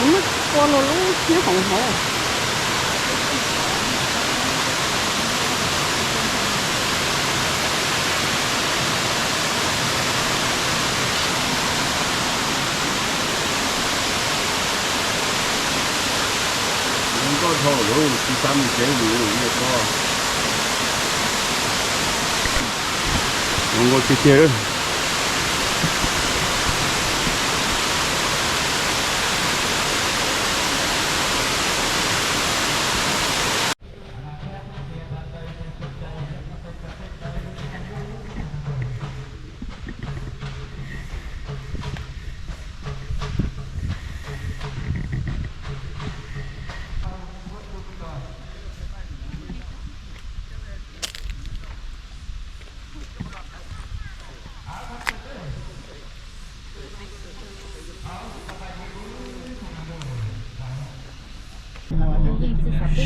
Nyob ua luag lub nyob hauv hauv. Zoo nkauj dhau lawm, tsis xav mus tsev lawm, zoo nkauj tiag tiag.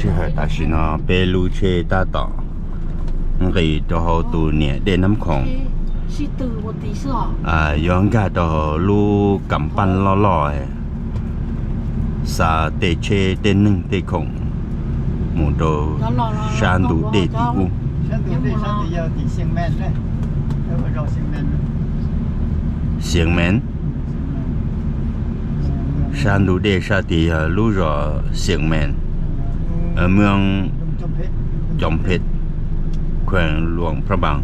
Sij hawm tam sim no peb lub tsheb tab tom nqis rau hauv tus niam dej Nab Khoom, yuav nkag rau lub kam paj loj loj, xa tej tsheb tej neeg tej khoom mus rau sab ntug dej tim ub. Xiav Mees, sab ntug dej sab tid yog lub zos Xiav Mees, mws Coom Phem, khuees Luam Prab Npaas.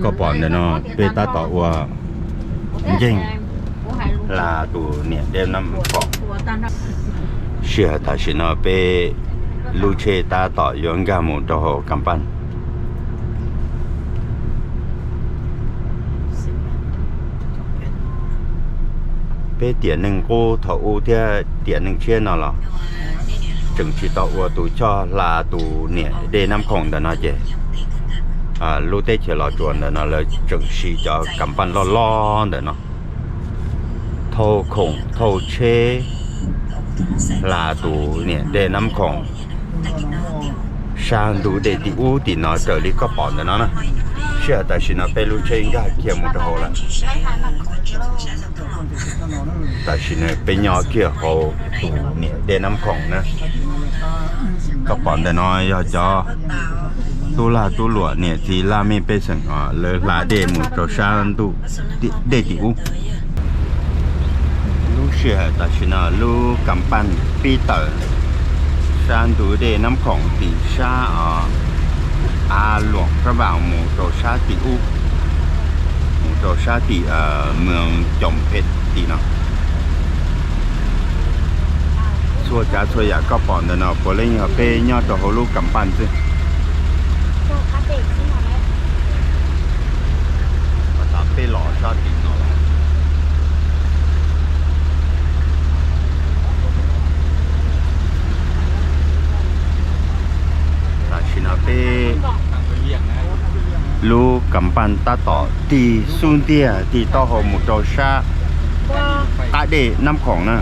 Koj pom ntawm no peb tab tom ua nceeg hla tus niam dej Nab Khoom. Sij hawm tam sim no peb lub tsheb tab tom yuav nkag mus rau hauv kam paj. Peb tiam neeg qub thaum ub thiab tiam neeg tshiab no los tseem tsis tau ua tus choj hla tus niam dej Nab Khoom ntawm no ces lub teb chaws Los Tsuas ntawm no lawv tseem siv cov kam paj loj loj ntawm no thauj khoom thauj tsheb hla tus niam dej Nab Khoom sab ntug dej tim ub tim no raws li koj pom ntawm no na. Sij hawm tam sim no peb lub tsheb nkag kiag mus rau hauv lawm. Tam sim no peb nyob kiag hauv tus niam dej Nab Khoom na. Koj pom ntawm no yog cov tub lag tub luam niam txiv laj mej pej xeem lawv hla dej mus rau sab ntug dej tim ub. Lub sij hawm tam sim no lub kam paj pib tawm sab ntug dej Nab Khoom tim sab Av Luam Prab Npaas mus rau sab tim ub, mus rau sab tim mws Coom Phem tim no. Txhua tsav txhua yam koj pom ntawm no puav leej yog peb nyob rau hauv lub kam paj xwb. Peb los sab tim no lawm. Tam sim no peb lub kam paj tab tom tig xub ntiag tig taub hau mus rau sab qab dej Nab Khoom na.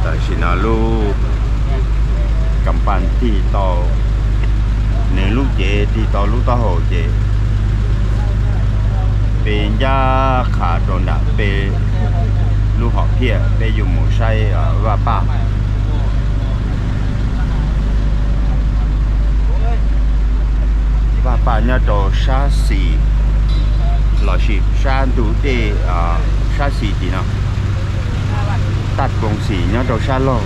Tam sim no lub kam paj tig tau, nws lub cev tig tau lub taub hau ces peb ncaj qha rau nram peb lub hom phiaj peb yuav mus saib Vaj Paj. Vaj Paj nyob rau sab xis lossis sab ntug dej sab xis tim no. Taj Koom Xis nyob rau sab laug.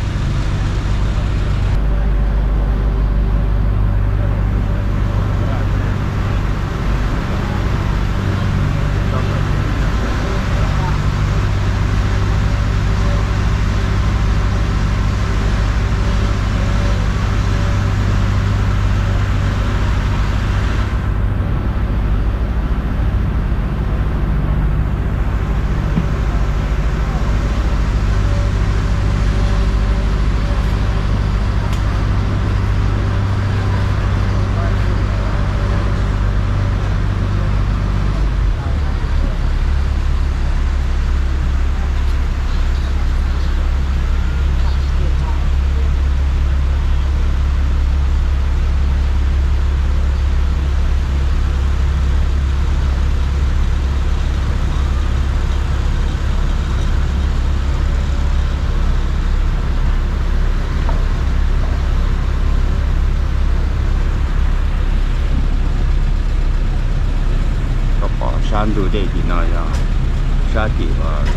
Sab ntug dej tim no yog sab tim uas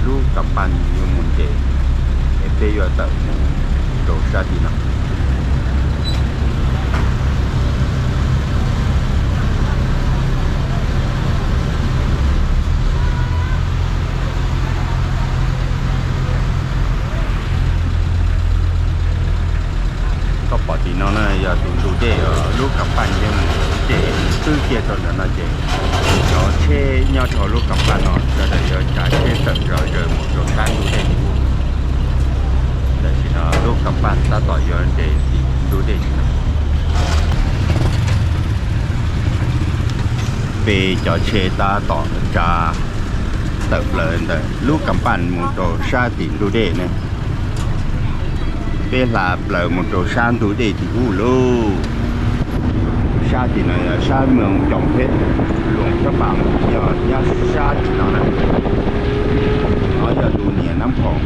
lub Kam Paj yuav mus nres, es peb yuav tawm mus rau sab tim no. Koj pom tim no na yog tus ntug dej uas lub Kam Paj yuav mus nres xwb, kiag rau ntawm no ces cov tsheb nyob rau lub Kam Paj no sawv daws yuav tsav tsheb tawm zom zaws mus rau sab ntug dej tim ub. Tam sim no lub Kam Paj tab tom yuav nres tim ntug dej tim no. Peb cov tsheb tab tom tsav tawm plaws ntawm lub Kam Paj mus rau sab tim ntug dej ne. Peb hla plaws mus rau sab ntug dej tim ub lauj. Sab tim no yog sab Moos Coom Phem, Luam Tsab Npas yog nyob sab tim no na. No yog tus niam Nab Khoom.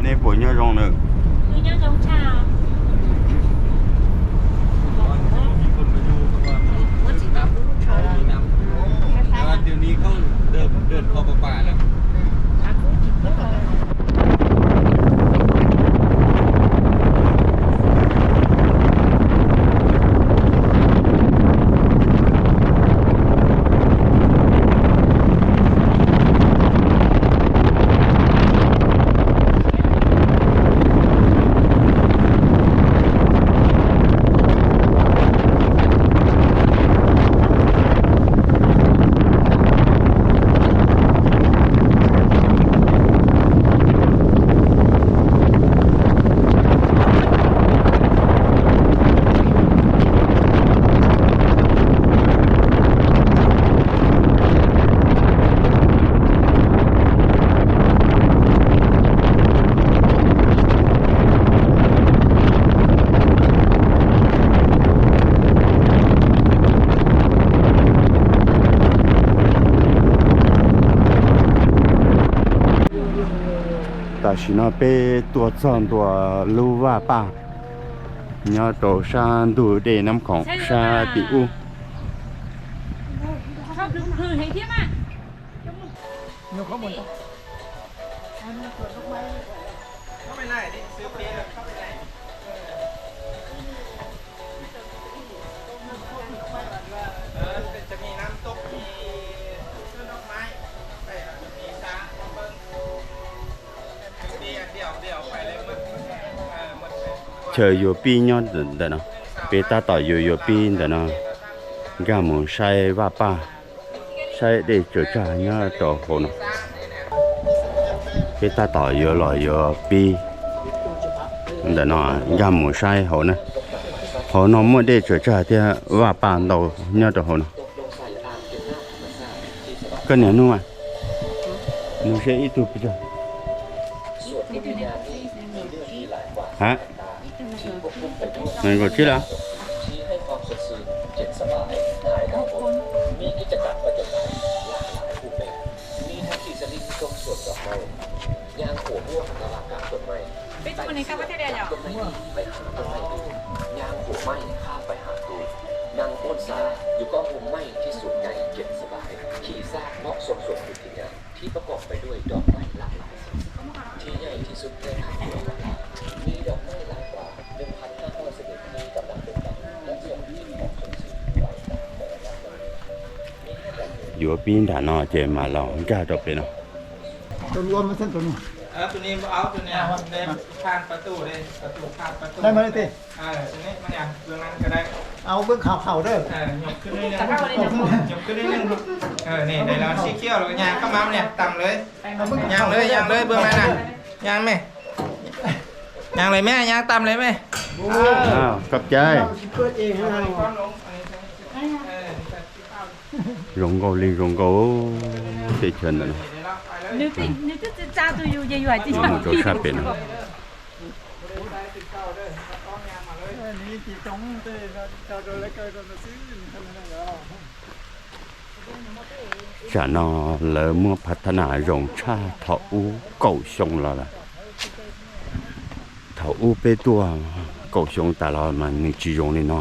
Nej puas nyob zoo na? Tam sim no peb tuaj txog ntua lub vaj paj nyob rau sab ntug dej Nab Khoom sab tim ub. Chaw yuav pib nyob ntawm no, peb tab tom yuav yuav pib ntawm no, nkag mus saib vaj paj, saib dej tsaws tsag nyob rau hauv no. Peb tab tom yuav los yuav pib ntawm no, nkag mus saib hauv na. Hauv no muaj dej tsaws tsag thiab vaj paj ntau nyob rau hauv no. Koj niam nug mas, nug seb ib tug pes tsawg. Ha, nees nkaum tsib lawm. Peb tug ne, koj thiaj li yom. Yuav pib nram no ces mam los nkag rau pem no. Nyaas lawm me, nyaas tas lawm me. Koj cai. Zoo nkauj li zoo nkauj teb chaws ntawm no. Mus rau sab pem no. Tsam no lawv muab phav thab nas zoo tshaj thaum ub kaum xyoo los lawm. Thaum ub peb tuaj kaum xyoo tas los mas nws tsis zoo li no.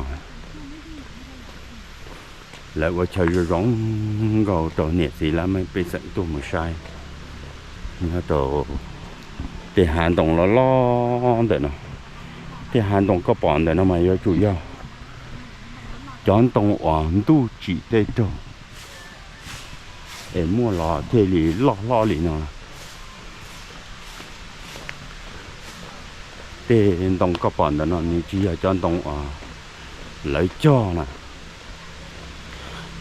Lawv ua chaw zoo zoo nkauj rau niam txiv lawv pej xeem tuaj mus saib. Nyob rau tej hav ntoo loj loj ntawm no, tej hav ntoo koj pom ntawm no mas yuav tsum yog cov ntoo uas ntuj tsim tej raug es muaj los thiaj li loj hlob li no. Tej ntoo koj pom ntawm no nws tsis yog cov ntoo uas lawv cog na,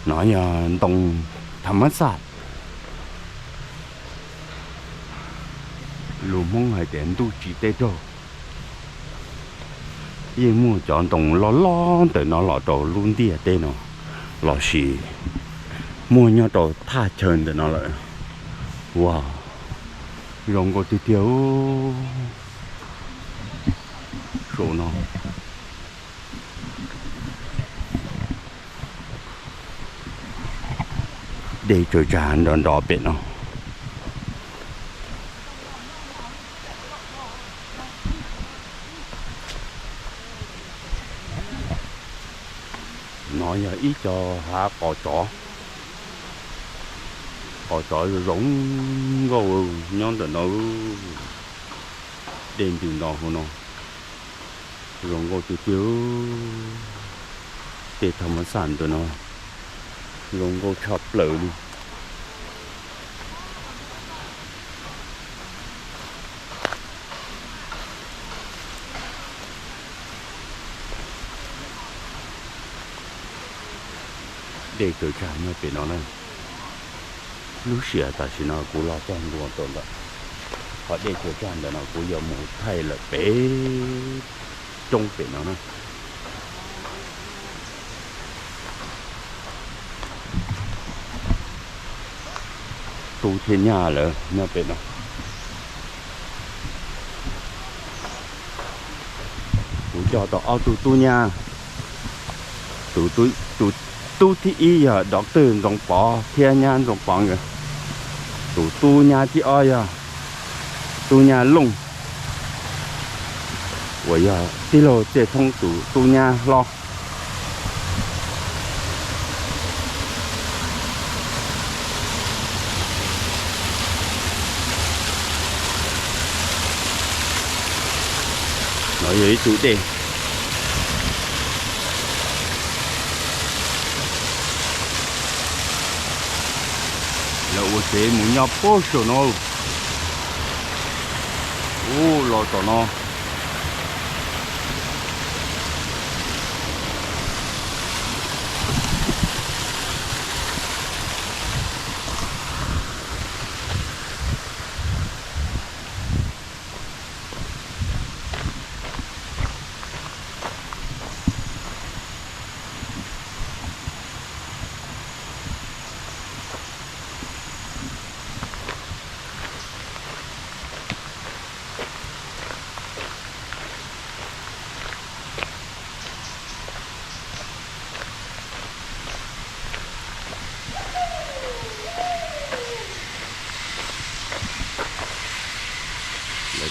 no yog ntoo tha mab xaj. Lus Hmoob hais tias ntuj tsim tej raug. Yeej muaj cov ntoo loj loj ntawm no los rau lub ntiaj teb no, lossis muaj nyob rau thaj chaw ntawm no lawm. Ua zoo nkauj tiag tiag. Saum no dej tsaws tsag nrov nrov pem no. No yog ib co hav qos tsov. Qos tsov zoo nkauj nyob ntawm no. Dej ntws nto hauv no. Zoo nkauj tiag tiag. Tej tha mab xaj ntawm no zoo nkauj tshaj plaws li. Dej tsaws tsag nyob pem no na. Lub sij hawm tam sim no kuv los txog ntua rau ntawm qhov dej tsaws tsag ntawm no kuv yuav mus thaij lawm pem roob pem no na. Tub thiab nyab lawv nyob pem no. Kuv coj tau ob tug tub nyab. Tus tub thib ib yog doctor Ntxoov Pov thiab nyab Ntxoov Pov nkawd. Tus tub nyab thib ob yog tub nyab Looj, uas yog tij laug Txhiaj Thoob tus tub nyab hlob. No yog ib tug dej. Lawv ua tsev mus nyob puag saum no. Ub, los tom no.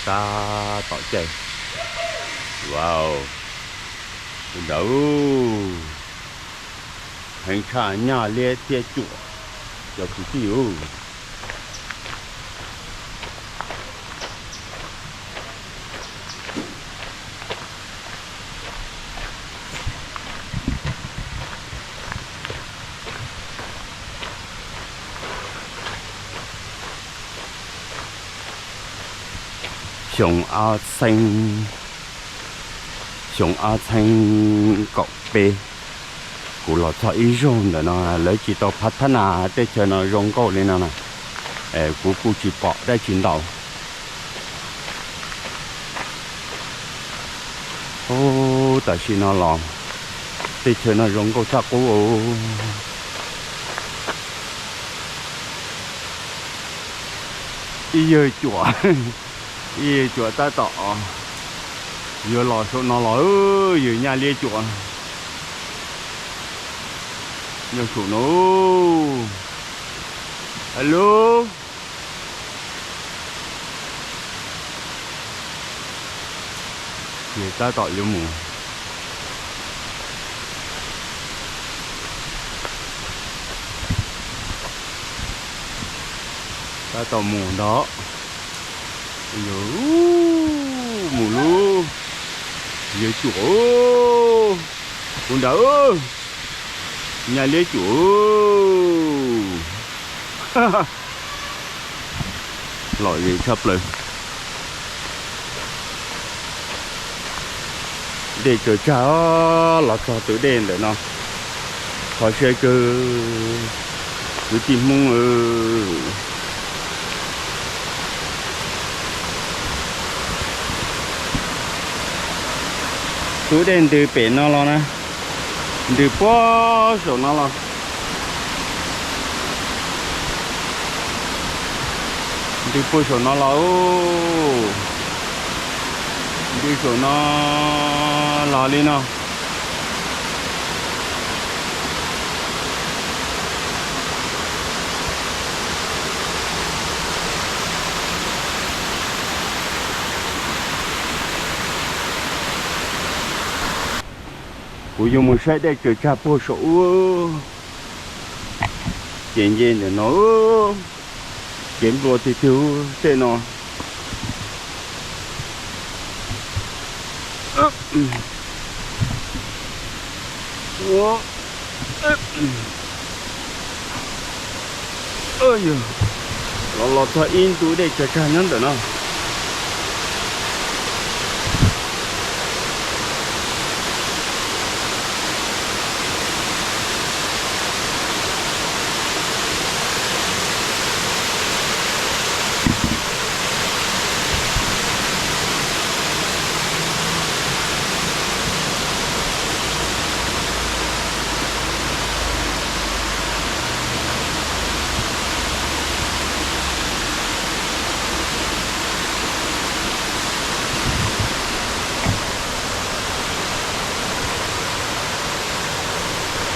tab tom caij. Wow, ntawd heev tshaj nyaj liab thiab cuam, cov kwv tij. Xyoo ob txhiab, xyoo ob txhiab kaum peb, kuv los txog ib zaug ntawm no lawv tsis tau phav thab nas, tej chaw no zoo nkauj li no na, kuv kuj tsis pom dab tsi ntau. Ub, tam sim no los tej chaw no zoo nkauj tshaj qub. Ib yawg cuam, ib yawg cuam tab tom yuav los saum no los, yawg nyaj liab cuam. Nyob saum no, hello. Ces tab tom yuav mus, tab tom mus ntag. Mus lub, yawg cuam, tus ntawd, nyaj liab cuam. Lom zem tshaj plaws. Dej tsaws tsag los txog tus dej ntawm no, kho siab kawg kwv tij Hmoob. Tus dej ntws pem no los na, ntws puag saum no los, ntws puag saum no los, ntws saum no los li no. Kuv yuav mus saib dej tsaws tsag puag saum ub, ces nce ntawm no, ces nplua tiag tiag tej no. Los los txog ib ntu dej tsaws tsag nyob ntawm no.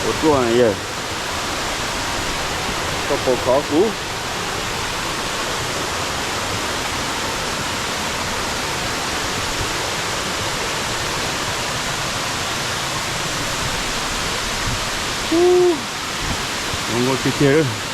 Ua tuaj yawg, koj puas khov kuv? Zoo nkauj tiag tiag.